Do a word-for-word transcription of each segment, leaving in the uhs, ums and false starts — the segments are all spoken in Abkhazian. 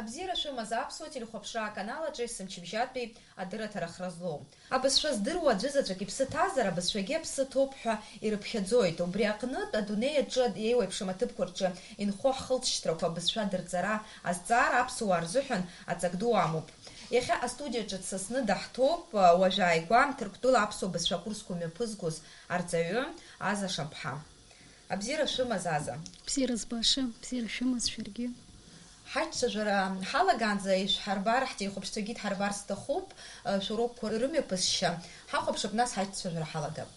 Абзиара шәымаз аԥсуа телехәаԥшра аканал аҿы есымчыбжьатәи адырраҭара хра злоу. Абызшәа здыруа аӡәызаҵәык иԥсы ҭазар, абызшәагьы аԥсы ҭоуп ҳәа ирыԥхьаӡоит. Убри аҟнытә, адунеи аҿы еиуеиԥшым аҭыԥқәа рҿы инхо ҳхылҵшьҭрақәа абызшәа дырҵара азҵаара аԥсуаа рзыҳәан аҵак ду амоуп. Иахьа астудиаҿы дсасны даҳҭоуп, уажәааигәа Ҭырқәтәыла аԥсуа бызшәа акурсқәа мҩаԥызгоз арҵаҩы Аза Шамԥҳа. Абзиара шәымаз, Аза. Бзиара збаша, бзиара шәымаз шәаргьы. Ҳаиҿцәажәара ҳалагаанӡа ишәҳарбар, ҳтелехәаԥшцәагьы дҳарбар сҭахуп, шәурокқәа рымҩаԥысшьа. Ҳахәаԥшып, нас ҳаиҿцәажәара ҳалагап.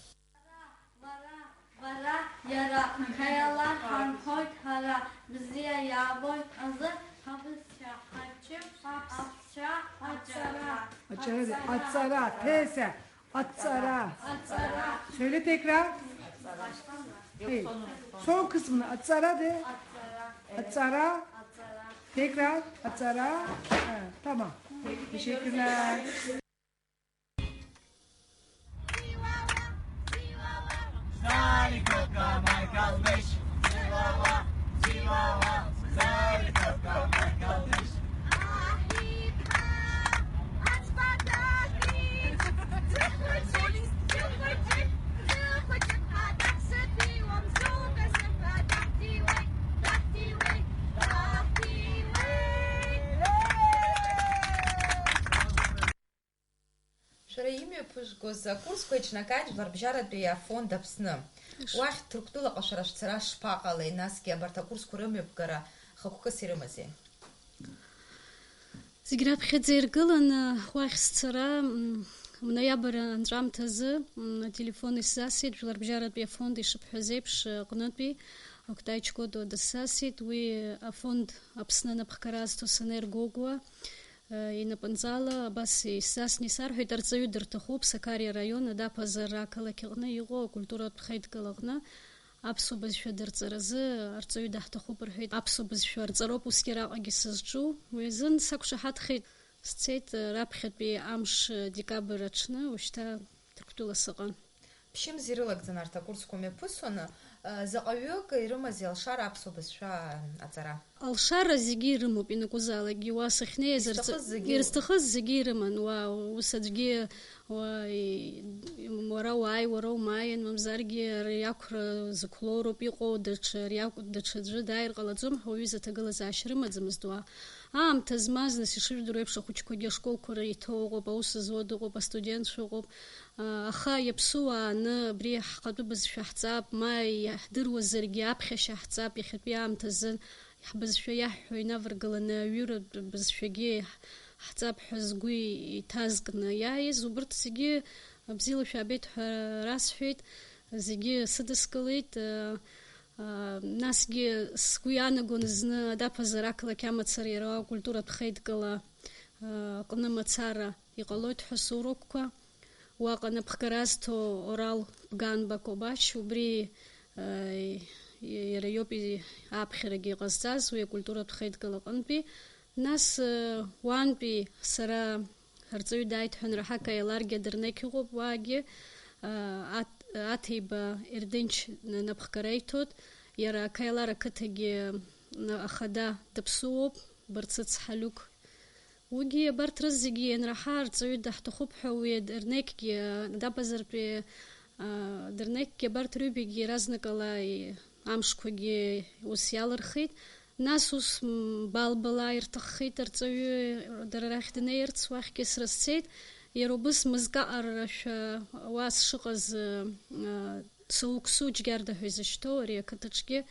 Бара, бара, иара, аха иала ҳанхоит ҳара, бзиа иаабоит азы, ҳабызшәа, ҳаччиа, аԥсшьа, аҵара. Аҵара, аҵара, ԥесиа, аҵара. Аҵара. Söyle tekrar. Hey, son kısmını, atsara de. Atsara. Atsara. Atsara. Tekrar, atsara. Ha, tamam. Teşekkürler. Zari koka mai kalbiš, zivawa, zivawa, zari koka mai kalbiš. Шәара имҩаԥыжәгоз акурсқәа еиҿнакааит Жәларбжьаратәи афонд Аԥсны. Уахь Ҭырқәтәылаҟа шәара шәцара шԥаҟалеи, насгьы абарҭ акурсқәа рымҩаԥгара хықәкыс ирымазеи? Зегь раԥхьаӡа иргыланы уахь сцара, м, ноиабр анҵәамҭазы, м, ателефон исзасит, Жәларбжьаратәи афонд ишыбҳәаз еиԥш, аҟнытәи Октай Чкодуа дысзасит. Уи афонд Аԥсны анапхгара азҭо Санер Гогәуа, э, инапынҵала абас исзасны исарҳәеит, арҵаҩы дырҭахуп, Сақариа араион Адаԥазар ақалақь аҟны иҟоу акультуратә хеидкыла аҟны. Аԥсуа бызшәа дырҵаразы арҵаҩы даҳҭахуп рҳәеит. Аԥсуа бызшәа рҵароуп усгьы араҟагьы сызҿу. Уи азын сақәшаҳаҭхеит, сцеит, раԥхьатәи амш, декабр аҽны, уажәшьҭа Ҭырқәтәыла сыҟан. Ԥшьымз ирылагӡан арҭ акурсқәа мҩаԥысуаны, заҟаҩык ирымазеи алшара аԥсуа бызшәа аҵара? Алшара зегьы ирымоуп, ианакәызаалакгьы уа сахьнеиз, ирзҭахыз зегьы ирыман, уа, ус аӡәгьы, уа, и-, уара уааи, уара умааин, мамзаргьы ари ақәра зықәлоу роуп иҟоу, даҽа, ари акә-, даҽаӡәы дааир ҟалаӡом ҳәа уаҩы изы аҭагылазаашьа рымаӡамызт уа. Аамҭа змаз, нас, ишыжәдыруа еиԥш, ахәыҷқәагьы ашколқәа иҭоу ыҟоуп, аус зуа дыҟоуп, астудентцәа ыҟоуп. Аха иаԥсуааны абри ҳхатәы бызшәа ҳҵап, ма иаҳдыруазаргьы аԥхьашьа ҳҵап, иахьатәи аамҭазы ҳбызшәа иаҳҳәо инаваргыланы аҩыратә бызшәагьы ҳҵап ҳәа згәы иҭазкны иааиз, убырҭ зегьы бзиала шәаабеит ҳәа расҳәеит, зегьы сыдыскылеит. Насгьы сгәы иаанагон зны Адаԥазар ақалақь амацара иара акультуратә хеидкыла аҟны мацара иҟалоит ҳәа сурокқәа. Уаҟа напхгара азҭо Орал Бганба Кобач, убри, э, иара иоуп и-, аԥхьарагьы иҟазҵаз, уи акультуратә хеидкыла аҟынтәи. Нас, э, уантәи сара арҵаҩы дааит ҳәа анраҳа, Каиа Ларгьы адырнеқь ыҟоуп уаагьы, э, Аҭ-, Аҭеиба Ерденч н-, напхгара иҭоит, иара Каиа Лар ақыҭагьы, н-, ахада даԥсуоуп, Барцыц Ҳалиук. Уигьы абарҭ рызегьы ианраҳа, арҵаҩы даҳҭахуп ҳәа уи адырнеқьгьы, Адаԥазартәи, а, дырнеқьгьы абарҭ рҩбагьы иаразнакала и-, амшқәагьы ус иалырхит. Нас ус, м, балбала ирҭаххеит арҵаҩы дара рахь днеирц, уахьгьы срызцеит. Иара убыс мызкы аҟарашәа уа сшыҟаз, а, Сауксу Џьгьарда ҳәа изышьҭоу ари ақыҭаҿгьы,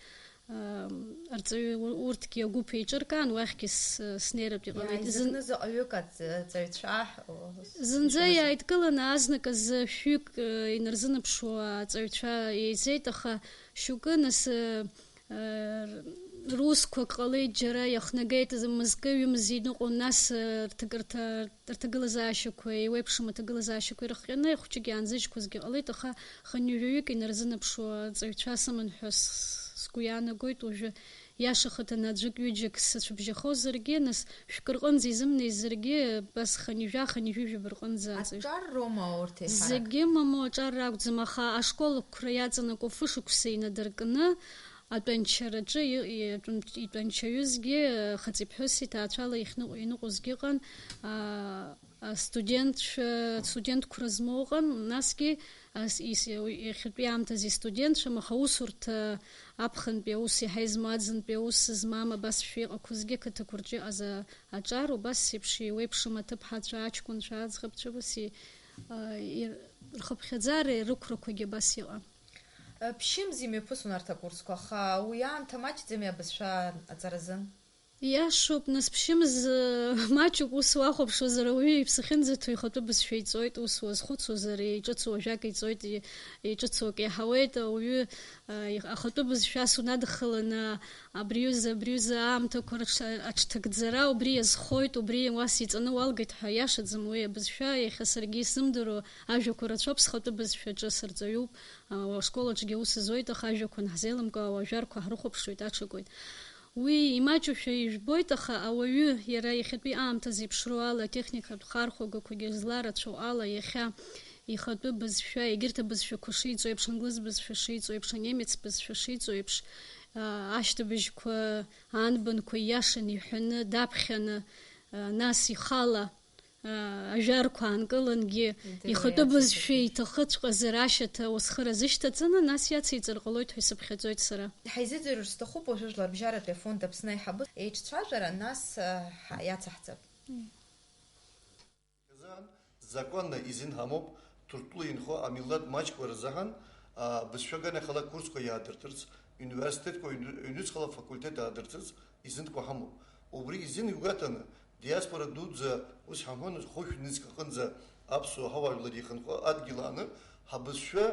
ам, арҵаҩы у-, урҭгьы агәыԥ еиҿыркаан, уахьгьы с-, снеиратә иҟалеит. Изакәны заҟаҩык аҵ-, аҵаҩцәа, о, зынӡа шәымазар? Иааидкыланы азныказы шәҩык, э, инарзынаԥшуа аҵаҩцәа еизеит, аха шьоукы нас, э, э, русқәак ҟалеит, џьара иахнагеит, мызкы, ҩымз иныҟәон, нас, э, рҭак-, рҭа-, рҭагылазаашьақәа, еиуеиԥшым аҭагылазаашьақәа ирыхҟьаны, хәҷык иаанзыжьқәазгьы ҟалеит, аха хынҩажәаҩык инарзынаԥшуа аҵаҩцәа сыман ҳәа с-, сгәы иаанагоит. Уажәы иаша хыҭаны аӡәык-ҩыџьак сацәыбжьахозаргьы, нас шәкы рҟынӡа изымнеизаргьы, абас хынҩажәа, хынҩажәижәаба рҟынӡа аҵаҩ-. Аҿар роума урҭ еиҳарак? Зегьы мамоу аҿар ракәӡам, аха ашкол ақәра иаҵанакуа фышықәса инадыркны, Атәанчараҿы и-, и-, атәан-, итәанчаҩызгьы, э, хаҵеи ԥҳәыси ҭаацәала ихныҟ-, иныҟәозгьы ыҟан, а, астудентцәа, студентқәра змоу ыҟан, насгьы, ас-, ис-, иахьатәи аамҭазы истудентцәам, аха аусурҭа аԥхынтәи аус иаҳа измоу, аӡынтәи аус змам абасшәа иҟақәазгьы ақыҭақәа рҿы иҟаз а-, аҿар убас еиԥш еиуеиԥшым аҭыԥҳацәа, аҷкәынцәа, аӡӷабцәа, ус и-, а, ир-, рхыԥхьаӡара, рықәрақәагьы абас иҟан. Ԥшьымз имҩаԥысуан арҭ акурсқәа, аха уи аамҭа маҷӡами абызшәа аҵаразын? Иашоуп, нас, ԥшьымз, маҷуп, ус уахәаԥшуазар, ауаҩы иԥсы ахьынӡаҭоу ихатәы бызшәа иҵоит, ус уазхәыцуазар, иҿыцу ажәак иҵоит, и-, иҿыцу акы иаҳауеит, ауаҩы, а, ихатәы бызшәас унадхаланы, абри аҩыза, абри аҩыза аамҭақәа рыҽ-, аҽҭагӡара убри иазхоит, убри уас иҵаны уалгеит ҳәа иашаӡам уи абызшәа, иахьа саргьы исзымдыруа ажәақәа рацәоуп, схатәы бызшәаҿы сырҵаҩуп. Ашкол аҿгьы аус зуеит, аха ажәақәа анҳзеилымкаа, ажәарқәа ҳрыхәаԥшуеит, аҽакуеит. Уи имаҷушәа ижәбоит, аха ауаҩы иара иахьатәи аамҭазы иԥшроу ала, атехникатә хархәагақәагьы зларацәоу ала, иахьа ихатәы бызшәа, егьырҭ абызшәақәа шиҵо еиԥш, англыз бызшәа шиҵо еиԥш, анемец бызшәа шиҵо еиԥш, а, ашьҭыбжьқәа, анбанқәа ииашаны иҳәаны, даԥхьаны, а, нас ихала ажәарқәа аанкылангьы, ихатәы бызшәа иҭахыҵәҟьазар ашьаҭа уасхыр азышьҭаҵаны, нас иациҵар ҟалоит ҳәа исыԥхьаӡоит сара. Ҳаизыӡырҩыр сҭахуп уажәы Жәларбжьаратәи афонд Аԥсны аиҳабы еиҿцәажәара, нас, а, ҳа-, иацаҳҵап. Законны изин ҳамоуп, Ҭырқәтәыла инхо амилаҭ маҷқәа рзыҳәан, а, бызшәа аганахьала акурсқәа иаадыртырц, университетқәа, ҩну-, ҩнуҵҟала афакультет аадыртырц изинқәа ҳамоуп. Убри изин иугәаҭаны, диаспора дуӡӡа, ус ҳамҳәон, хәышә нызқь аҟынӡа аԥсуа ҳауаажәлар ихынҳәуа адгьыл ааны, ҳабызшәа,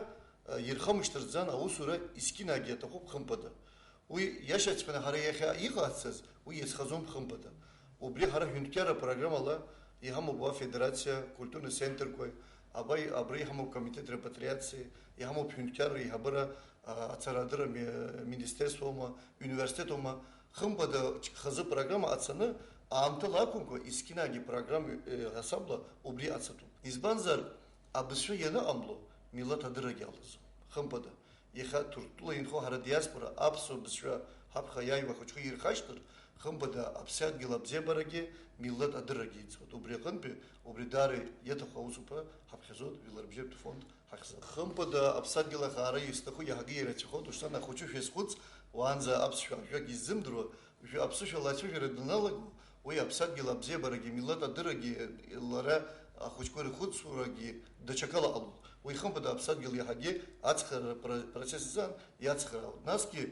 а, ирхамышҭырӡан аусура есқьынагьы аҭахуп, хымԥада. Уи иашаҵәҟьаны ҳара иахьа иҟаҳҵаз, уи иазхаӡом, хымԥада. Убри ҳара ҳҳәынҭқарра программала иҳамоуп уа афедерациа, акультурный центрқәа, абаи-, абра иҳамоуп комитет репатриациа, иҳамоуп ҳҳәынҭқарра еиҳабыра, а, ацарадырра ми-, министерствоума, университетума, хымԥада, хазы программа ацаны, аамҭала ақәымкәа, есқьынагьы программа, э, ҳасабла убри ацатәуп. Избанзар, абызшәа ианыҟамло, милаҭ адыррагьы алаӡом, хымԥада. Иахьа Ҭырқәтәыла инхо ҳара диаспора аԥсуа бызшәа ҳаԥхьа иааиуа ахәыҷқәа ирхашҭыр, хымԥада, аԥсадгьыл абзиабарагьы, милаҭ адыррагьы ицоит. Убри аҟынтәи, убри даара иаҭаху аусура ҳаԥхьаӡоит Жәларбжьаратә фонд ҳахьӡала. Хымԥада, аԥсадгьыл ахаара исҭаху иаҳагьы ирацәахоит, ушьҭан ахәыҷы шәазхәыц, уаанӡа аԥсшәа ажәак иззымдыруа, Жәа-, аԥсышәала ацәажәара даналаго, уи аԥсадгьыл абзиабарагьы, милаҭ адыррагьы, лара ахәыҷқәа рхәыцурагьы даҽакала ҟалоит. Уи хымԥада аԥсадгьыл иаҳагьы ацхыраара пра-, процесс азы иацхраауеит. Насгьы,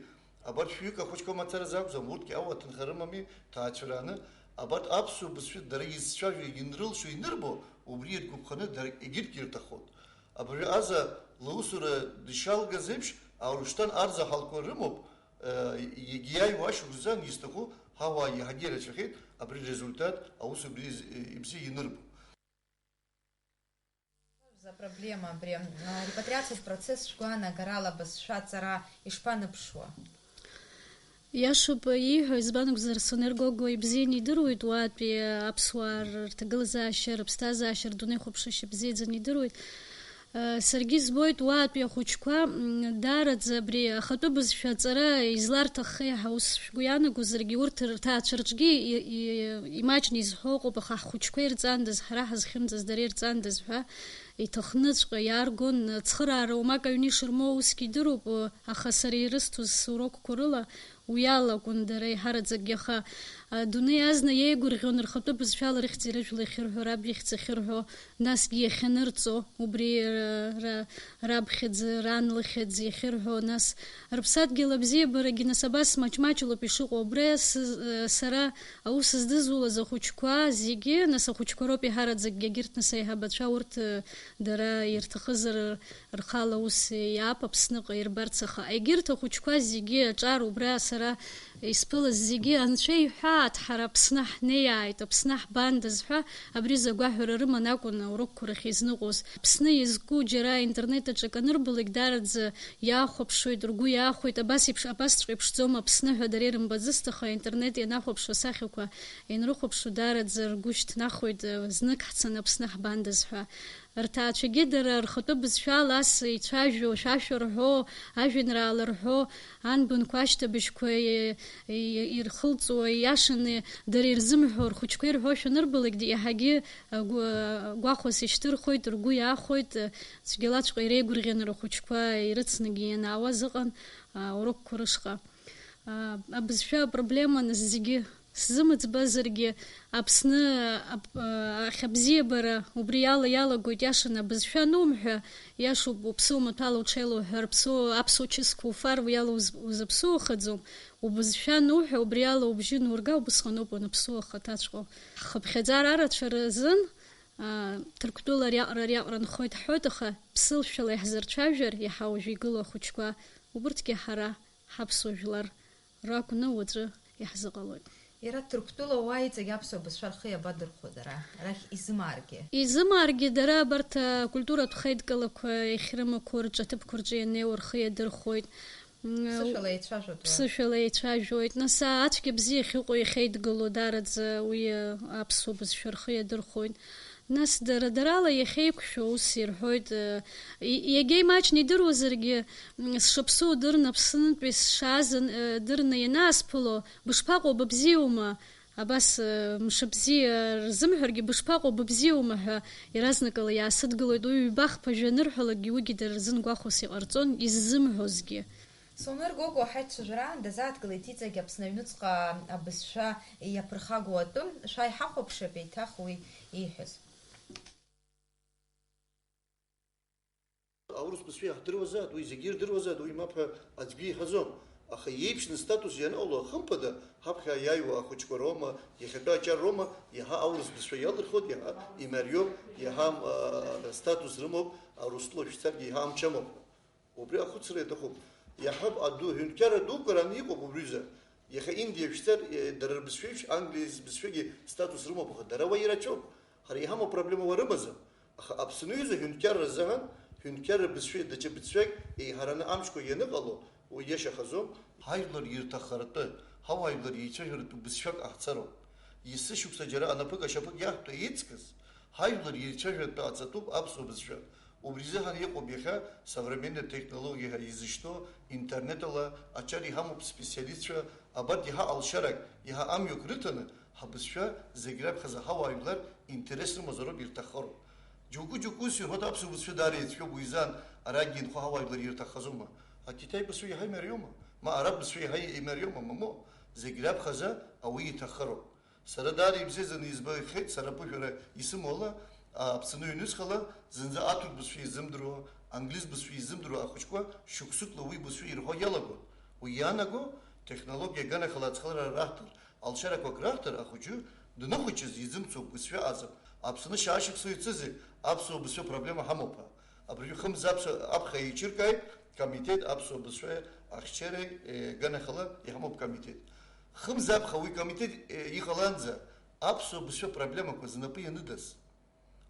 абарҭ шәҩык ахәыҷқәа мацаразы акәӡам, урҭгьы ауа аҭынха рымами, ҭаацәараны, абарҭ аԥсуа бызшәа дара изцәажәо, ианрылшо, инырбо, убри иргәаԥханы дара егьырҭгьы ирҭахоит. Абыржәы аза лусура дышьалгаз еиԥш, Арушьҭан арзаҳалқәа рымоуп, Егьа иааиуа ашықәс азы изҭаху ҳауаа иаҳагьы ирацәахеит, абри результат аус убри из-, ибзиа инырбо. Проблема абри, а, репатриациатә процесс шәгәаанагарала абызшәа аҵара ишԥаныԥшуа? Иашоуп ииҳәо, избан акәзар, Сонер Гогәуа ибзианы идыруеит уаатәи аԥсуаа рҭагылазаашьа, рыԥсҭазаашьа, рдунеихәаԥшышьа бзиаӡаны идыруеит. Саргьы избоит уаатәи ахәыҷқәа, м, даараӡа абри ахатәы бызшәа аҵара изларҭаххеи ҳәа ус шәгәы иаанагозаргьы, урҭ рҭаацәа рҿгьы и-, и-, имаҷны изҳәо ыҟоуп, аха ҳхәыҷқәа ирҵандаз, ҳара ҳазхьымӡаз дара ирҵандаз ҳәа иҭахныҵәҟьа иааргон. Ацхыраара уамак аҩны ишырмоу усгьы идыруп, аха сара ирысҭоз сурокқәа рыла уи ала акәын дара еиҳараӡакгьы, аха адунеи азна иеигәырӷьон рхатәы бызшәала рыхьӡи рыжәлеи ахьырҳәо, раб ихьӡ ахьырҳәо, насгьы иахьанырҵо, убри ра-, ра-, рабхьӡ, ран лыхьӡ иахьырҳәо, нас рыԥсадгьыл абзиабарагьы, нас абас маҷ-маҷлоуп ишыҟоу. Абри ас-, сара аус здызулаз ахәыҷқәа зегьы, нас ахәыҷқәа роуп еиҳараӡакгьы, егьырҭ нас аиҳабацәа, урҭ, дара ирҭахызар, рхала ус иаап Аԥсныҟа ирбарц, аха егьырҭ ахәыҷқәа зегьы аҿар убра сара исԥылаз зегьы, Анцәа иҳәаат, ҳара Аԥсны ҳнеиааит, Аԥсны ҳбандаз ҳәа абри азы агәаҳәара рыман акәын аурокқәа рахь изныҟәоз. Аԥсны иазку џьара аинтернет аҿы акы анырбалак, даараӡа иаахәаԥшуеит, ргәы иаахәеит, абас еиԥш, абасҵәҟьа иԥшӡоума Аԥсны ҳәа дара ирымбаӡацт, аха аинтернет ианахәаԥшуа асахьақәа ианрыхәаԥшуа, даараӡа ргәы шьҭнахуеит, знык ҳцаны Аԥсны ҳбандаз ҳәа. Рҭаацәагьы дара рхатәы бызшәала ас ицәажәо, шәашәа рҳәо, ажәеинраала рҳәо, анбанқәа ашьҭыбжьқәа и-, и-, ирхылҵуа, ииашаны дара ирзымҳәо, рхәыҷқәа ирҳәо шәанырбалакгьы, иаҳагьы, а, гәы-, гәахәас ишьҭырхуеит, ргәы иаахәоит, а, цәгьалаҵәҟьа иреигәырӷьаны рхәыҷқәа ирыцнагьы ианаауаз ыҟан, а, урокқәа рышҟа. А, абызшәа апроблема нас зегьы сзымыӡбазаргьы, Аԥсны аб-, а, ахь абзиабара убриала иалагоит, иашаны абызшәа анумҳәа, иашоуп, уԥсыуа маҭәала уҽеилоуҳәар, аԥсуа, аԥсуа чысқәа уфар, уи ала уз-, узаԥсыуахаӡом, убызшәа ануҳәа, убриала убжьы нурга, убысҟаноуп уаныԥсуа ахаҭаҵәҟьоу. Ҳхыԥхьаӡара арацәа рзын, а, Ҭырқәтәыла ариаҟара ариаҟара нхоит ҳҳәоит, аха ԥсылшәала иаҳзырцәажәар, иаҳа уажәы игылоу ахәыҷқәа, убырҭгьы ҳара ҳаԥсуа жәлар ракәны уаҵәы иаҳзыҟалоит. Иара Ҭырқәтәыла уаа иҵегь аԥсуа бызшәа рхы иабадырхәо дара, арахь изымааргьы? Изымааргьы дара абарҭ акультуратә хеидкылақәа иахьрымақәоу рҿы аҭыԥқәа рҿы ианнеиуа рхы иадырхәоит. М, Ԥсышәала еицәажәоит уа. Ԥсышәала еицәажәоит. Нас ацәгьа бзиа ахьыҟоу иахьеидгыло даараӡа уи, э, аԥсуа бызшәа рхы иадырхәоит. Нас дара, дарала иахьеиқәшәо ус ирҳәоит, э, и-, иагьа имаҷны идыруазаргьы, м, сшаԥсоу дырны, Аԥснынтәи сшааз, э, дырны ианаасԥыло, бышԥаҟоу, быбзиоума? Абас, э, мшыбзиа рзымҳәаргьы, бышԥаҟоу, быбзиоума ҳәа иаразнакала иаасыдгылоит. Уи ҩба-хԥа жәа анырҳәалакгьы, уигьы дара рзын гәахәас иҟарҵон, иззымҳәозгьы. Сонер Гогәуа ҳаицәажәараан дазааҭгылеит иҵегь Аԥсны аҩныҵҟа абызшәа иаԥырхагоу атәы. Шәааи ҳахәаԥшып еиҭах уи ииҳәаз. Аурыс бызшәа иаҳдыруазааит, уи зегьы ирдыруазааит, уи мап ҳәа аӡәгьы иҳәаӡом. Аха иеиԥшны статус ианыҟало, хымԥада, ҳаԥхьа иааиуа ахәыҷқәа роума, иахьатәи аҿар роума, иаҳа аурыс бызшәа иалырхуеит, иаҳа имариоуп, иаҳа, а, статус рымоуп, Аурыстәыла шәцаргьы иаҳа амч амоуп. Убри ахәыцра иаҭахуп. Иаҳҳәап, аду, ҳәынҭқарра дуқәа ран иҟоуп убри аҩыза. Иахьа Индиа шәцар, е, дара рбызшәа еиԥш, Англиа бызшәагьы статус рымоуп, аха дара уа ирацәоуп. Ҳара иҳамоу проблема уа рымаӡам. Аха Аԥсны аҩыза ҳәынҭқарра азыҳәан, ҳәынҭқарра бызшәеи даҽа бызшәак еиҳараны амчқәа ианыҟало, уи иашахаӡом. Ҳажәлар ирҭаххаратәы, ҳауаажәлар еицәажәаратәы бызшәак ҟаҳҵароуп. Есышықәса џьара анапык ашьапык иаҳҭо еиҵкыс, ҳажәлар еицәажәаратәы аҵатәуп аԥсуа бызшәа. Убри азыҳәан иҟоуп иахьа современная технология ҳәа изышьҭоу интернет ала аҿар иҳамоуп специалистцәа, абарҭ иаҳа алшарак, иаҳа амҩақәа рыҭаны, ҳабызшәа зегь раԥхьаӡа ҳауаажәлар интерес рымазароуп, ирҭаххароуп. Џьоукы-џьоукы ус ирҳәоит, аԥсуа бызшәа даара иацәгьоуп, уи изын арагьы инхо ҳауаажәлар ирҭаххаӡома? Акитай бызшәа иаҳа имариоума? Ма араб бызшәа иаҳа имариоума? Мамоу, зегь раԥхьаӡа ауаҩы иҭаххароуп. Сара даара ибзиаӡаны избахьеит, сара аԥыжәара исымоу ала, Аԥсны ҩнуҵҟала зынӡа аҭырқә бызшәа изымдыруа, англиз бызшәа изымдыруа ахәыҷқәа шықәсыкла уи бызшәа ирҳәо иалагон. Уи иаанаго, технологиа аганахьала ацхыраара раҳҭар, алшарақәак раҳҭар, ахәыҷы даныхәыҷыз изымцо бызшәа аӡам. Аԥсны шьаашықәса ицызеи, аԥсуа бызшәа проблема ҳамоуп ҳәа. Абыржәы хымз аԥсуа, аԥхьа еиҿыркааит комитет аԥсуа бызшәа ахьчареи, е, аганахьала иҳамоуп комитет. Хымз аԥхьа уи комитет, е, иҟаланӡа аԥсуа бызшәа проблемақәа знапы ианындаз.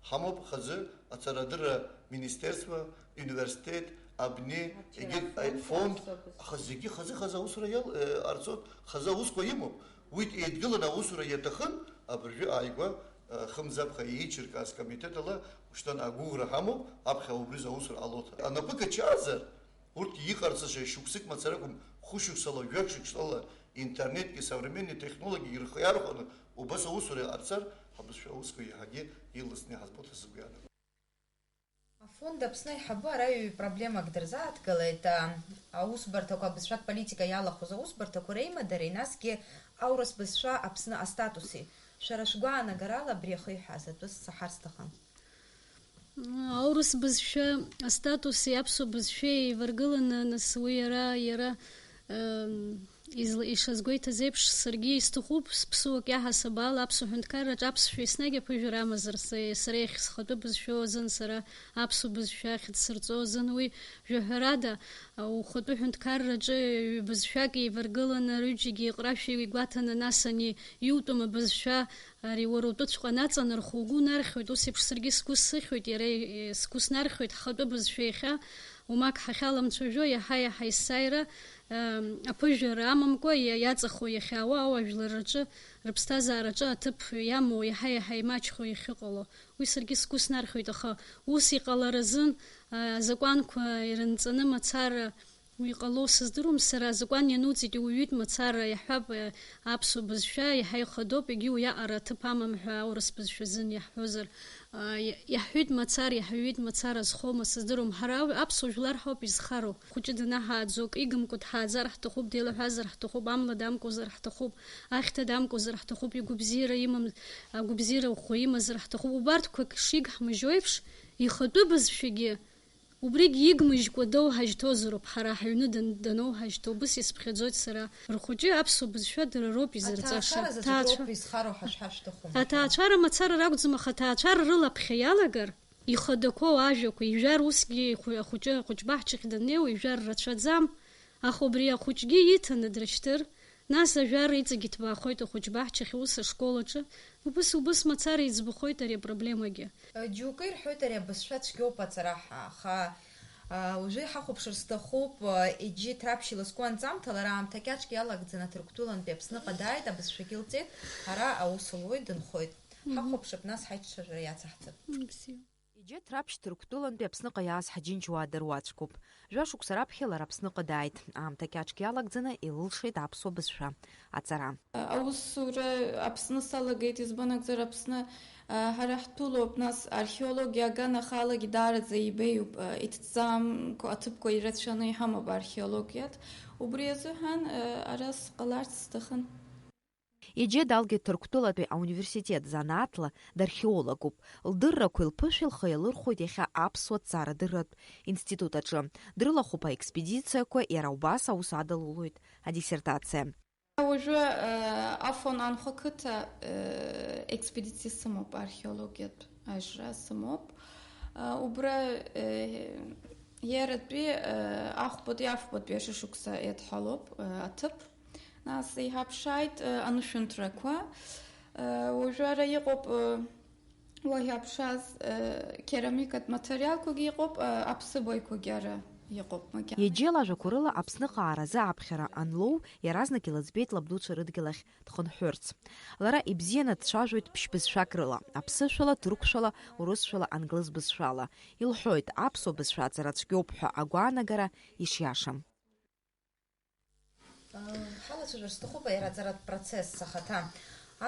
Ҳамоуп хазы ацарадырра министерство, университет, абни, Аҽа егьырҭ, фонд, фонд, аԥсуа бызшәа. Аха зегьы хазы-хазы аусура иал-, е, ҟарҵоит, хазы аусқәа имоуп. Уи еидгыланы аусура иаҭахын, абыржәы ааигәа, е, хымз аԥхьа еиҿыркааз комитет ала, ушьҭан агәыӷра ҳамоуп, аԥхьа убри аусура ҟалоит. Анапы качаазар, урҭ иҟарҵаша шықәсык мацара акәым, хәышықәсала, жәашықәсала, интернетгьы, современный технологиагьы рхы иархәаны, убас аусура иҟарҵар, ҳабызшәа аусқәа иаҳагьы ирласны иҳазбоит ҳәа сгәы иаанагоит. Афонд Аԥсны аиҳабы ара ҩ-проблемак дырзааҭгылеит, а, аусбарҭақәа, абызшәатә политика иалахәыз аусбарҭақәа реимадареи, насгьы аурыс бызшәа Аԥсны астатуси. Шәара шәгәаанагарала абри ахы иҳәаз атәы сцаҳар сҭахын. Аурыс бызшәа астатуси аԥсуа бызшәеи еиваргыланы, нас уи иара, иара, ем, изла-, ишазгәеиҭаз еиԥш, саргьы исҭахуп, сԥсуак иаҳасаб ала аԥсуа ҳәынҭқарраҿы аԥсшәа еснагь аԥыжәара амазар, са, сара иахь схатәы бызшәоу азын, сара аԥсуа бызшәа ахьыӡ сырҵо азын, уи, жәаҳәарада, ухатәы ҳәынҭқарраҿы ҩбызшәак еиваргыланы, рҩыџьегьы иҟрашәа игәаҭаны, нас ани иутәым абызшәа Ари уара утәыҵәҟьа наҵанархо угәы унархьуеит, ус еиԥш саргьы сгәы сыхьуеит, иара, е, сгәы снархьуеит, ҳхатәы бызшәа иахьа уамак ҳахьаламцәажәо, иаҳа-иаҳа есааира, ам, аԥыжәара амамкәа иа-, иаҵахо иахьаауа ауаажәларраҿы, рыԥсҭазаараҿы аҭыԥ иамоу, иаҳа-иаҳа имаҷхо иахьыҟало. Уи саргьы сгәы снархьуеит, аха ус иҟалар азын, а, азакәанқәа ирынҵаны мацара, Уи ҟало сыздыруам сара, азакәан иануҵеит иуҩит мацара, иаҳҳәап, э, аԥсуа бызшәа иаҳа ихадоуп, егьи уиаҟара аҭыԥ амам ҳәа аурыс бызшәа азын иаҳҳәозар, а, иа-, иаҳҳәеит мацара, иаҳҩит мацара, зхоума сыздыруам. Ҳара аԥсуа жәлар ҳауп изхароу. Хәыҷы данаҳааӡо акы игымкәа дҳааӡар ҳҭахуп, деилаҳәазар ҳҭахуп, амла дамкуазар ҳҭахуп, ахьҭа дамкуазар ҳҭахуп, игәабзиара имам, агәабзиара ӷәӷәа имазар ҳҭахуп. Убарҭқәак шигҳмыжьо еиԥш, ихатәы бызшәагьы Убригь игмыжькәа доуҳажьҭозароуп, ҳара ҳаҩны дан-, даноуҳажьҭоу, убыс исԥхьаӡоит сара. Рхәыҷы аԥсуа бызшәа дара роуп изырҵаша. Аҭаацәара заҵәык Ҭаацәа-, роуп изхароу ҳәа шәҳашәҭаху, мшәан. Аҭаацәара мацара ракәӡам, аха аҭаацәара рылаԥхьа иалагар, ихадақәоу ажәақәа, ижәар усгьы ихәы-, ахәыҷы ахәыҷбаҳчахь даннеиуа, ижәар рацәаӡам, аха убри ахәыҷгьы иҭаны дрышьҭыр, Нас ажәар иҵегь иҭбаахоит ахәыҷбаҳчахь, ус ашкол аҿы. Убыс, убыс мацара иӡбахоит ари апроблемагьы. Џьоукы ирҳәоит, ари абызшәа цәгьоуп ацара ҳәа, аха, а, уажәы иҳахәаԥшыр сҭахуп, а, Еџьеҭ Раԥшь иласку анҵамҭа, лара аамҭа кьаҿк иалагӡаны Ҭырқәтәылантәи Аԥсныҟа дааит, абызшәагьы лҵеит, ара аус луеит, дынхоит. Мгм. Ҳахәаԥшып, нас ҳаиҿцәажәара иацаҳҵап. Мм, бзиа. Иџьеҭ Раԥшь Ҭырқәтәылантәи Аԥсныҟа иааз ҳаџьынџьуаа дыруаӡәкуп. Жәа-шықәса раԥхьа лара Аԥсныҟа дааит. Аамҭа кьаҿк иалагӡаны илылшеит аԥсуа бызшәа аҵара. Аусура Аԥсны салагеит, избан акәзар, Аԥсны, а, ҳара ҳтәылоуп, нас археологиа аганахалагьы даараӡа ибеиоуп, а, иҭҵамкәа аҭыԥқәа ирацәаны иҳамоуп археологиатә. Убри азыҳәан, а, ара сҟаларц сҭахын. Иџьеҭ Раԥшь Ҭырқәтәылатәи ауниверситет занааҭла дархеологуп. Лдыррақәеи лԥышәеи лхы иалырхәоит иахьа аԥсуа ҭҵаарадырратә институт аҿы. Дрылахәуп аекспедициақәа, иара убас аус адылулоит адиссертациа. Уажәы, э, Афон анхәа қыҭа, э, експедициа сымоуп, археологиатә ажра сымоуп. Э, убра, э, иаратәи, э, ахәбатәи, афбатәи ашәышықәса иадҳәалоуп, э, аҭыԥ. Нас иҳаԥшааит, э, анышәынҭрақәа. Э, уажәы ара иҟоуп, э, уа иаԥшааз, э, керамикатә материалқәагьы иҟоуп, э, аԥсыбаҩқәагьы ара иҟоуп макьана. Иеџьел ажәақәа рыла Аԥсныҟа ааразы аԥхьара анлоу, иаразнак илыӡбеит лабдуцәа рыдгьыл ахь дхынҳәырц. Лара ибзианы дцәажәоит ԥшь-бызшәак рыла, аԥсышәала, ҭырқәшәала, урысшәала, англыз бызшәала. Илҳәоит, аԥсуа бызшәа аҵара цәгьоуп ҳәа агәаанагара ишиашам. Ҳалацәажәар сҭахуп аиараҵаратә процесс ахаҭа.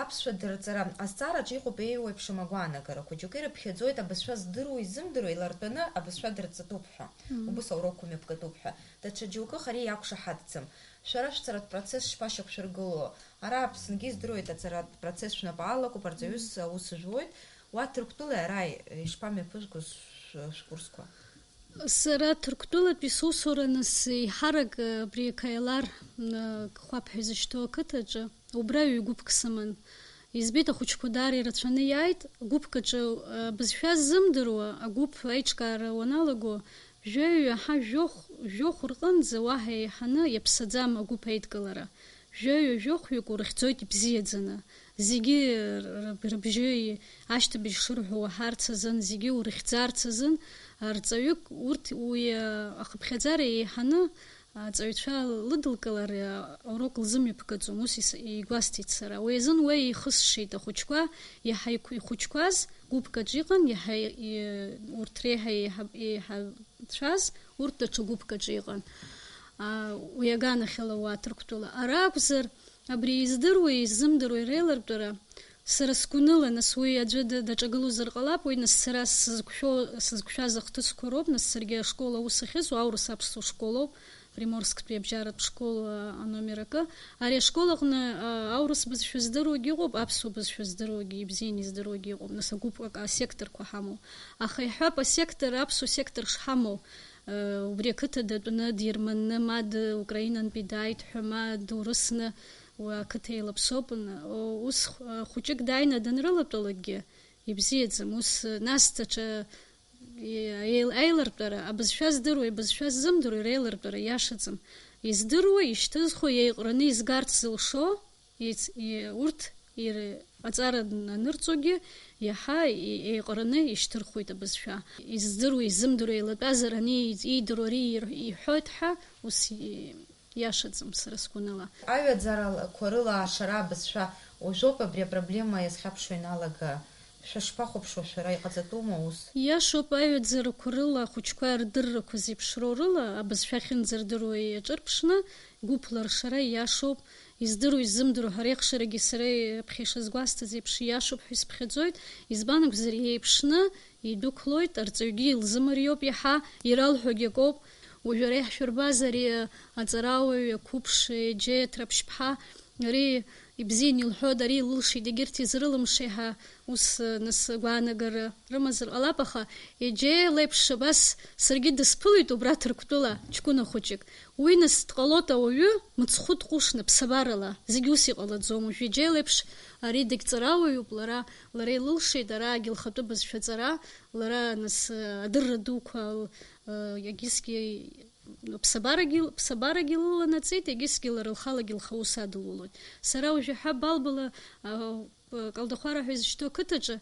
Аԥсшәа дырҵара азҵаараҿы иҟоуп еиуеиԥшым агәаанагарақәа. Џьоукы ирыԥхьаӡоит абызшәа здыруа изымдыруа илартәаны абызшәа дырҵатәуп ҳәа. Мгм. Убыс ауроқәа мҩаԥгатәуп ҳәа. Даҽа џьоукых ари иақәшаҳаҭӡам. Шәара шәҵаратә процесс шԥашьақәшәыргыло? Ара Аԥсынгьы издыруеит аҵаратә процесс шәнапы алакуп, арҵаҩыс аус жәуеит. Уа Ҭырқәтәылеи араи ишԥамҩаԥызгоз шә-, шәкурсқәа? Сара Ҭырқәтәылатәи сусураны сеиҳарак абри Каелар, м, Хәаԥ ҳәа изышьҭоу ақыҭаҿы, убра ҩ-гәыԥк сыман. Избеит, ахәыҷқәа даара ирацәаны иааит. Гәыԥк аҿы, а, бызшәа ззымдыруа агәыԥ аиҿкаара уаналаго, жәаҩа ҳа жәохә, жәохә рҟынӡа уаҳа еиҳаны иаԥсаӡам агәыԥ аидкылара. Жәаҩа-жәохәҩык урыхьӡоит ибзиаӡаны. Зегьы р-, р-, рыбжьы ашьҭыбжь шырҳәо уаҳарц азын, зегьы урыхьӡарц азын, арҵаҩык урҭ уи, а, ахыԥхьаӡара еиҳаны аҵаҩцәа лыдылкылар, а, аурок лзымҩаԥгаӡом, ус ис-, игәасҭеит сара. Уи азын уи еихысшеит ахәыҷқәа, иаҳа иқә-, ихәыҷқәаз гәыԥк аҿы иҟан, иаҳа и-, урҭ реиҳа еиҳа-, еиҳа цәаз, урҭ даҽа гәыԥк аҿы иҟан. А, уи аганахьала уа Ҭырқәтәыла. Ара акәзар, абри издыруеи изымдыруеи реилартәара, сара сгәаныла, нас уи аӡәы д-, даҿагылозар ҟалап, уи нас сара сызқәшәо-, сызқәшәаз ахҭысқәа роуп, нас саргьы ашкол аус ахьызуа аурыс аԥсуа школоуп, Приморсктәи абжьаратә школ, а, аномер акы. Ари ашкол аҟны, а, аурыс бызшәа здыруагьы ыҟоуп, аԥсуа бызшәа здыруагьы, ибзианы издыруагьы ыҟоуп, нас агәыԥ-, а, асекторқәа ҳамоуп. Аха иҳәап, асектор, аԥсуа сектор шҳамоу, э, убри ақыҭа датәны дирманны, ма д-, Украинантәи дааит ҳәа, ма дурысны уи ақыҭа еилаԥсоуп. Н-, о, ус х-, хәыҷык дааины данрылатәалакгьы ибзиаӡам. Ус, э, нас даҽа, е-, еил-, аилартәара, абызшәа здыруа, ибызшәа ззымдыруа иреилартәара иашаӡам. Издыруа, ишьҭызхуа, еиҟраны изгарц зылшо, Иц-, и-, урҭ ир-, Аҵара анырҵогьы иаҳа еиҟараны ишьҭырхуеит абызшәа. Издыруа, изымдыруа еилатәазар, ани иидыруа ари иҳәоит ҳәа ус иашаӡам сара сгәаныла. Аҩаӡарақәа рыла ашара абызшәа уажәоуп абри апроблема иазхьаԥшуа ианалага. Шәышԥахәаԥшуа шәара, иҟаҵатәума ус? Иашоуп, аҩаӡарақәа рыла ахәыҷқәа рдыррақәа зеиԥшроу рыла абызшәа ахьынӡардыруа иаҿырԥшны, гәыԥла ршара ииашоуп. Издыруа, изымдыруа, ҳара иахшарагьы сара аԥхьа ишазгәасҭаз еиԥш ииашоуп ҳәа исыԥхьаӡоит, избан акәзар, еиԥшны идәықәлоит, арҵаҩгьы илзымариоуп иаҳа, иралҳәогьы акоуп. Уажәы ара иаҳшәырбаз ари аҵарауаҩ, ақәыԥш, Еџьеҭ Раԥшьԥҳа, ари ибзиан илҳәоит, ари илылшеит, егьырҭ изрылымшеи ҳәа ус, нас, агәаанагара рымазар ҟалап, аха Еџьеи леиԥш абас саргьы дысԥылеит убра Ҭырқәтәыла ҷкәына хәыҷык. Уи нас дҟалоит ауаҩы мыцхәы дҟәышны, ԥсабарала. Зегь ус иҟалаӡом. Уажә Еџьеи леиԥш ари дагьҵарауаҩуп, лара, лара илылшеит араагьы лхатәы бызшәа аҵара, лара нас, адырра дуқәа, егьысгьы ԥсабарагьы, ԥсабарагьы лыланаҵеит, егьысгьы лара лхалагьы лхаус адылулоит. Сара уажәы ҳәа балбала, а, Калдахәара ҳәа изышьҭоу ақыҭаҿы,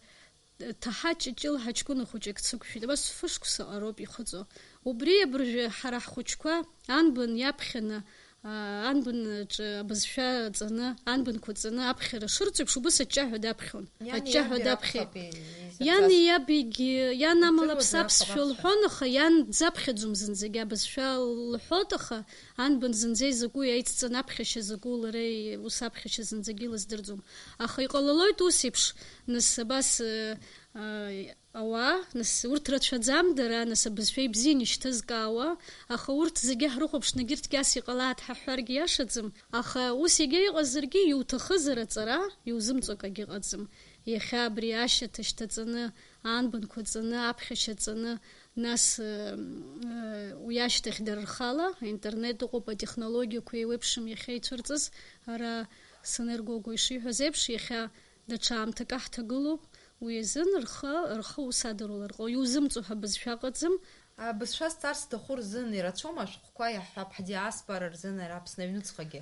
Ҭаҳа Ҷыҷыл ҳаҷкәына хәыҷык дсықәшәеит. Абас фышықәса ҟароуп ихыҵуа. Убри абыржәы ҳара ҳхәыҷқәа анбан иаԥхьаны, а, анбанҿы абызшәа ҵаны, анбанқәа ҵаны аԥхьара шырҵо еиԥш, убыс аҷҷаҳәа даԥхьон. Иани Аҷҷаҳәа иаби даԥхьеит. ракәхап изырҵаз. Иани иабигьы, иан амала Идыруазар ԥсаԥсшәа акәхап лҳәон, аха иан дзаԥхьаӡомзт зынӡагьы абызшәа лҳәоит, аха анбан зынӡа изакәу иаицҵаны аԥхьашьа закәу лара и-, ус аԥхьашьа зынӡагьы илыздырӡом. Аха иҟалалоит ус еиԥш, нас абас, э, э, ауаа, нас урҭ рацәаӡам дара, нас абызшәа ибзиан ишьҭызкаауа, аха урҭ зегьы ҳрыхәаԥшны егьырҭгьы ас иҟалааит ҳәа ҳҳәаргьы иашаӡам. Аха ус егьа иҟазаргьы, иуҭахызар аҵара, иузымҵо акагьы ыҟаӡам. Иахьа абри ашьаҭа шьҭаҵаны, анбанқәа ҵаны, аԥхьашьа ҵаны, нас, э, э, уи ашьҭахь дара рхала, аинтернет ыҟоуп, атехнологиақәа еиуеиԥшым иахьа ицәырҵыз, ара саныргәыӷуа ишиҳәаз еиԥш, иахьа даҽа аамҭак аҳҭагылоуп, уи азын рхы, рхы ус адыруа ларҟоу, иузымҵо ҳәа бызшәа ыҟаӡам. Абызшәа зҵар зҭаху рзын ирацәоума ашәҟәқәа, иаҳҳәап, ҳдиаспора рзын, ара Аԥсны аҩныҵҟагьы?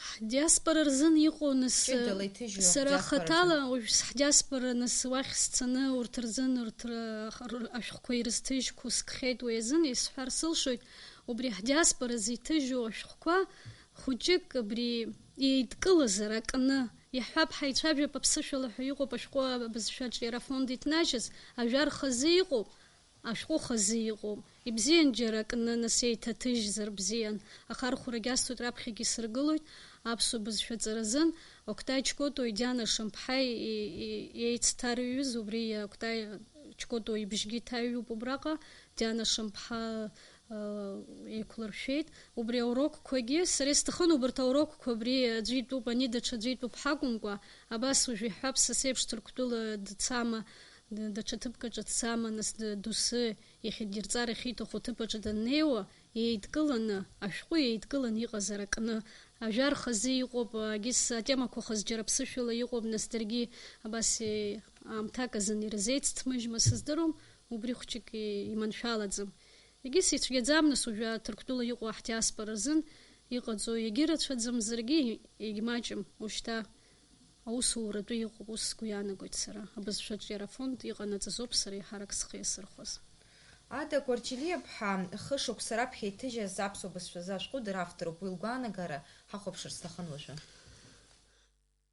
Ҳдиаспора рзын иҟоу, нас, Ҷыдала иҭыжьу сара ҳдиаспора рзын. Хаҭала уажә сҳдиаспора, нас, уахь сцаны, урҭ рзын, урҭ р-, р-, ашәҟәқәа ирызҭыжьқәо скхеит уи азын, исҳәар сылшоит, убри ҳдиаспора зиҭыжьу ашәҟәқәа хәыҷык абри еидкылазар акны, иаҳҳәап, ҳаицәажәап аԥсышәала ҳәа иҟоуп ашәҟәы абызшәаҿиара афонд иҭнажьыз, ажәа рхазы иҟоуп, ашәҟәы хазы иҟоуп. Ибзиан џьара акны, нас, еиҭаҭыжьзар бзиан. Ахархәарагь асҭоит, раԥхьагьы исыргылоит аԥсуа бызшәа аҵаразын. Октай Чкотуи Диана Шамԥҳаи и-, и-, еицҭарҩыз, убри Октай Чкотуи ибжьгьы ҭаҩуп убраҟа, Диана Шамԥҳа, э, еиқәлыршәеит. Убри аурокқәагьы, сара исҭахын убарҭ аурокқәа абри аӡәы итәуп, ани даҽа аӡәы итәуп ҳакәымкәа, абас уажә иҳәап, са сеиԥш Ҭырқәтәыла дцама, д-, даҽа ҭыԥкаҿы дцама, нас д-, доусы иахьа дирҵар ахьиҭаху аҭыԥаҿы даннеиуа, еидкыланы, ашәҟәы еидкыланы иҟазар акны, ажәа рхазы иҟоуп, егьыс атемақәа хаз џьара ԥсышәала иҟоуп, нас даргьы абас, е, аамҭак азын ирзеицҭмыжьма сыздыруам, убри хәҷык и-, иманшәалаӡам. Егьыс ицәгьаӡам, нас уажәы Ҭырқәтәыла иҟоу ҳдиаспора рзын иҟаҵоу егьырацәаӡамзаргьы, егьмаҷым, ушьҭа аусуратәы иҟоуп, ус сгәы иаанагоит сара. Абызшәаҿиара афонд иҟанаҵаз ауп сара еиҳарак схы иасырхәаз. Ада Кәарҷелиаԥҳа хышықәса раԥхьа иҭыжьыз аԥсуа бызшәазы ашәҟәы дара автороуп, уи лгәаанагара ҳахәаԥшыр сҭахын уажәы.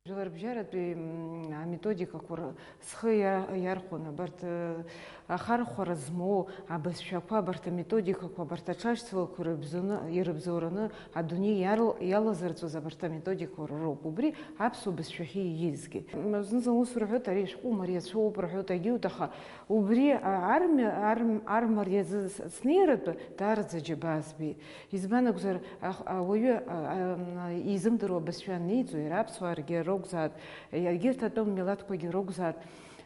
Жәларбжьаратәи, м, аметодикақәа р-, схы иа-, иархәон, абарҭ, э, ахархәара змоу абызшәақәа, абарҭ аметодикақәа, абарҭ аҽашьцылақәа ирыбзоуны, ирыбзоураны адунеи иарл-, иалазырҵәоз абарҭ аметодикақәа роуп. Убри аԥсуа бызшәахьы ииазгьы. М, зны-зынла ус рҳәоит, ари ашәҟәы мариацәоуп рҳәоит, егьиуҭ, аха убри, а, армиа, арм-, армариазы с-, снеиратәы даараӡа џьабаа збеит. Избан акәзар, ах-, ауаҩы, а, а, изымдыруа абызшәа анеиҵо, иара аԥсуааргьы ракәзааит, егьырҭ атәым милаҭқәагьы ракәзааит,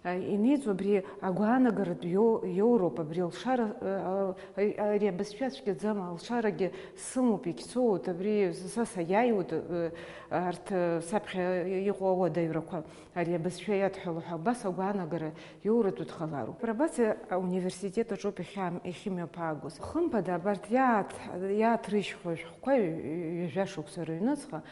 а, инеиҵо абри агәаанагаратә иоу-, иоуроуп, абри алшара, а, а, ари абызшәа цәгьаӡам, алшарагьы сымоуп, иагьцоуеит, абри са саиааиуеит, а, арҭ, а, саԥхьа иҟоу ауадаҩрақәа. Ари абызшәа иадҳәало ҳәа убас агәаанагара иоуратәы дҟалароуп. Апробациа ауниверситет аҿоуп иахьа-, иахьымҩаԥаагоз. Хымԥада, абарҭ иааҭ-, иааҭрыжьхьоу ашәҟәқәа ҩ-, ҩажәа шықәса рыҩныҵҟа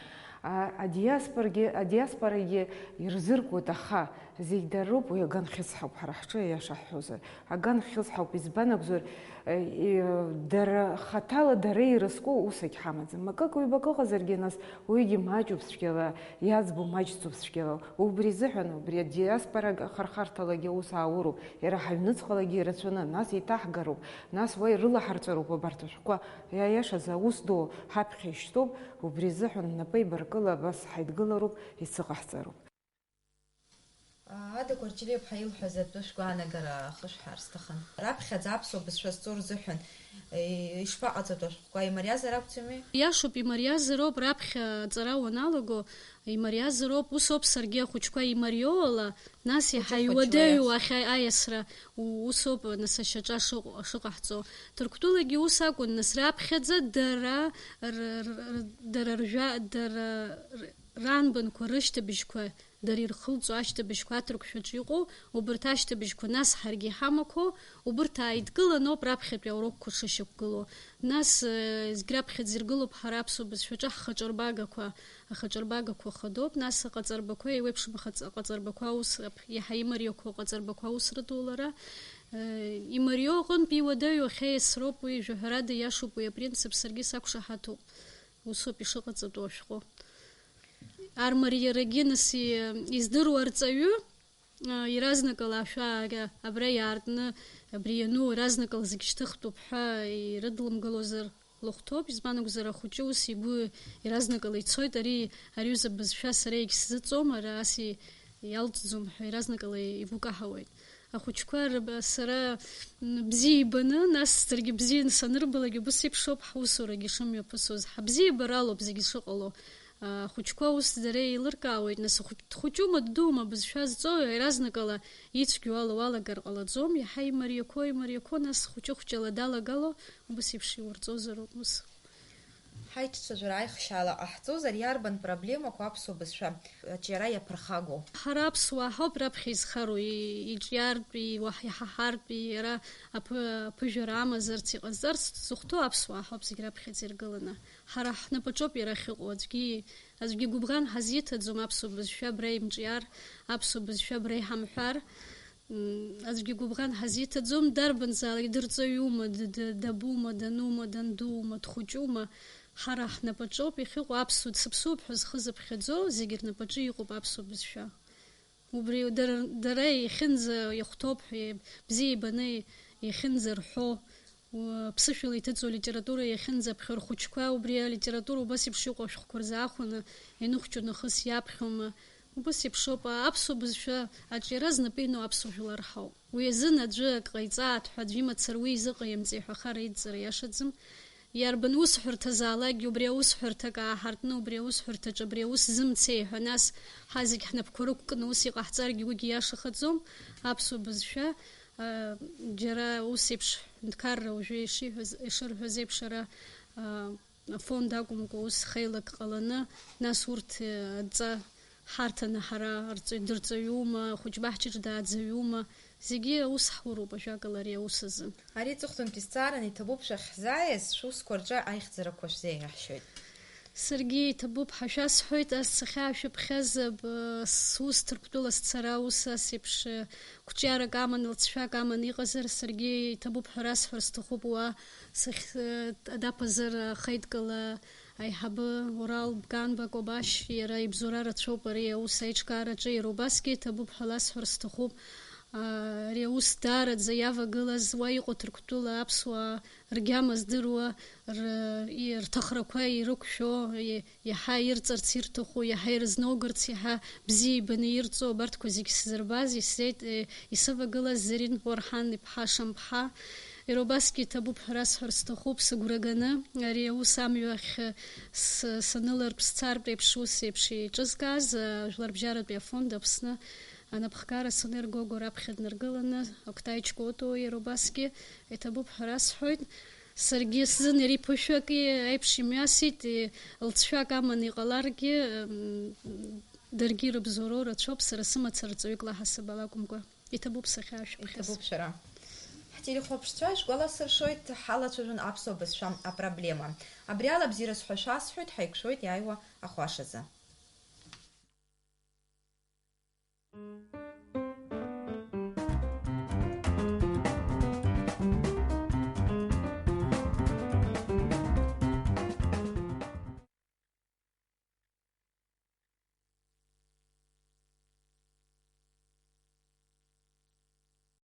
А-, адиаспорагьы, адиаспорагьы ирзыркуеит, аха зегь дароуп, уи аганхьысҳауп, ҳара ҳҿы, аиаша ҳҳәозар. Аганхьысҳауп, избан акәзар, э, и-, дара хаҭала дара ирызку усагь ҳамаӡам. Акык-ҩбак ыҟазаргьы, нас уигьы маҷуп цәгьала, иаӡбо маҷӡоуп цәгьала. Убри изыҳәан, убри адиаспора ахырхарҭалагьы аус аауроуп, иара ҳаҩныҵҟалагьы ирацәаны, нас еиҭаҳгароуп, нас уа ирылаҳарҵәароуп абарҭ ашәҟәқәа. Иаиашаз аус ду ҳаԥхьа ишьҭоуп, убри азыҳәан напеибаркыла абас ҳаидгылароуп, исыҟаҳҵароуп. Ада Кәарҷелиаԥҳа илҳәаз атәы шәгәаанагара ахышәҳәаар сҭахын. Раԥхьаӡа аԥсуа бызшәа зҵоу рзыҳәан, е, ишԥаҟаҵатәу ашәҟәқәа, имариазар акәӡами? Иашоуп, имариазароуп, раԥхьа аҵара уаналаго, имариазароуп, усоуп саргьы ахәыҷқәа имариоу ала, нас иаҳа Хәыҷы-хәыҷла иуадаҩу иаиас-, ахьа-, аиасра, у-, усоуп, нас ашьаҿа шыҟ-, шыҟаҳҵо. Ҭырқәтәылагьы ус акәын, нас раԥхьаӡа дара р-, р-, р-, дара ржәа-, дара р-, ранбанқәа рышьҭыбжьқәа, дара ирхылҵо ашьҭыбжьқәа аҭырқәшәаҿы иҟоу, убарҭ ашьҭыбжьқәа нас ҳаргьы иҳамақәоу, убарҭ ааидкыланоуп раԥхьатәи аурокқәа шышьақәгылоу. Нас, э, зегь раԥхьаӡа иргылоуп ҳара аԥсуа бызшәаҿы ҳхаҿырбагақәа, ахаҿырбагақәа хадоуп, нас аҟаҵарбақәа, еиуеиԥшым ахаҵ-, аҟаҵарбақәа аус ап-, иаҳа имариақәоу аҟаҵарбақәа аус рыдулара. Э, имариоу аҟынтә иуадаҩу ахьаиасроуп уи, жәаҳәарада иашоуп уи апринцип, саргьы сақәшаҳаҭуп. Усоуп ишыҟаҵатәу ашәҟәы. Армариарагьы нас и-, издыруа арҵаҩы, а, иаразнакала ашәа ара, абра иаартны, абри иану иаразнакала зегь шьҭыхтәуп ҳәа ирыдлымгалозар лыхәҭоуп, избан акәзар, ахәыҷы ус игәы иаразнакала ицоит, ари, ари аҩыза бызшәа сара егьсзыҵом, ара ас и-, иалҵӡом ҳәа иаразнакала игәы каҳауеит. Ахәыҷқәа рыб-, сара, м, бзиа ибаны, нас саргьы бзиа санырбалак, убас еиԥшоуп ҳусурагьы шымҩаԥысуаз. Ҳабзиабаралоуп зегьы шыҟало. Ахәыҷқәа ус дара еилыркаауеит, нас ахәыҷ-, дхәыҷума, ддуума, бызшәа зҵоу, иаразнакала ицәгьоу ала уалагар ҟалаӡом, иаҳа имариақәо, имариақәо, нас хәыҷы-хәҷала далагало, убас еиԥш иурҵозароуп ус. Ҳаиҿцәажәара аихшьаала ҟаҳҵозар, иарбан проблемақәа аԥсуа бызшәа аҿиара иаԥырхагоу? Ҳара аԥсуаа ҳауп раԥхьа изхароу, и-, иҿиартә, иуаҳ-, иҳаҳартә, иара аԥы-, аԥыжәара амазарц, иҟазҵарц зыхәҭоу аԥсуаа ҳауп зегь раԥхьаӡа иргыланы. Ҳара ҳнапаҿоуп иара ахьыҟоу, аӡәгьы, аӡәгьы гәыбӷан ҳазиҭаӡом аԥсуа бызшәа абра имҿиар, аԥсуа бызшәа абра иҳамҳәар. М, аӡәгьы гәыбӷан ҳазиҭаӡом, дарбанзаалак дырҵаҩума, д-, д-, дабума, данума, дандуума, дхәыҷума, ҳара ҳнапаҿоуп иахьыҟоу аԥсуа, дсыԥсуп ҳәа зхы зыԥхьаӡо, зегьы рнапаҿы иҟоуп аԥсуа бызшәа. Убри дара, дара иахьынӡа ихәҭоуп ҳәа, бзиа ибаны иахьынӡарҳәо, Уа, ԥсышәала иҭыҵуа литература иахьынӡаԥхьо рхәыҷқәа убри алитература убас еиԥш иҟоу ашәҟәқәа рзы аахәаны ианыхәҷу нахыс иаԥхьома? Убас еиԥшоуп, аԥсуа бызшәа аҿиара знапы иану аԥсуа жәлар ҳауп. Уи азын аӡәы ак ҟаиҵааит ҳәа, аӡәы имацара уи изыҟаимҵеи ҳәа ахара идҵара иашаӡам. Иарбан усҳәарҭазаалакгьы убри аусҳәарҭак ааҳартны, убри аусҳәарҭаҿы абри аус зымцеи ҳәа, нас ҳа зегь ҳнапқәа рықәкны ус иҟаҳҵаргьы уигьы иашахаӡом. Аԥсуа бызшәа Џьара ус еиԥш ҳҳәынҭқарра уажәы ишиҳәаз, ишырҳәаз еиԥш, ара, а, афонд акәымкәа, ус хеилак ҟаланы, нас урҭ, э, адҵа ҳарҭаны ҳара рҵаҩ-, дырҵаҩума, ахәыҷ баҳчаҿ дааӡаҩума, зегьы аус ҳуроуп, ажәакала, ари аус азы. Ари ҵыхәтәантәи зҵааран иҭабуп шәахьҳзааиз, шәусқәа рҿы аихьӡарақәа шәзеиӷьаҳшьоит. Саргьы иҭабуп ҳәа шәасҳәоит, ас сахьаашәыԥхьаз, аб-, сус Ҭырқәтәыла сцара, ус ас еиԥш, э, қәҿиарак аман, лҵшәак аман иҟазар, саргьы иҭабуп ҳәа расҳәар сҭахуп уа сахь-, э, Адаԥазар ахеидкыла аиҳабы Урал Бганба Кобашь, иара ибзоура рацәоуп ари аус аиҿкаараҿы, иара убасгьы иҭабуп ҳәа ласҳәар сҭахуп, а, ари аус даараӡа иавагылаз уа иҟоу Ҭырқәтәыла аԥсуаа ргьама здыруа, р-, и-, рҭахрақәа ирықәшәо, и-, иаҳа ирҵарц ирҭаху, иаҳа ирызноугарц, иаҳа бзиа ибаны ирҵо абарҭқәа зегь сзырбаз, исзеит, е, исывагылаз Зарин Уарҳан-иԥҳа Шамԥҳа. Иара убасгьы иҭабуп ҳәа расҳәар сҭахуп, сыгәра ганы, ари аус амҩа ахь с-, санылартә, сцартә еиԥш, ус еиԥш еиҿызкааз, а, Жәларбжьаратәи афонд Аԥсны анапхгара саныргогәа раԥхьа днаргыланы, Октай Чкотуа иара убасгьы иҭабуп ҳәа расҳәоит. Саргьы сзын иара иԥышәак аиԥш имҩасит, лҵшәак аманы иҟаларгьы, м, даргьы ирыбзоуроу рацәоуп, сара сымацара ҵаҩык лаҳасаб алакәымкәа. Иҭабуп сахьаашәыԥхьаз. Иҭабуп шәара. Телехәаԥшцәа, шәгәаласыршәоит, ҳалацәажәон аԥсуа бызшәа апроблема. Абри ала бзиара сҳәашәа асҳәоит, ҳаиқәшәоит иааиуа ахәашазы.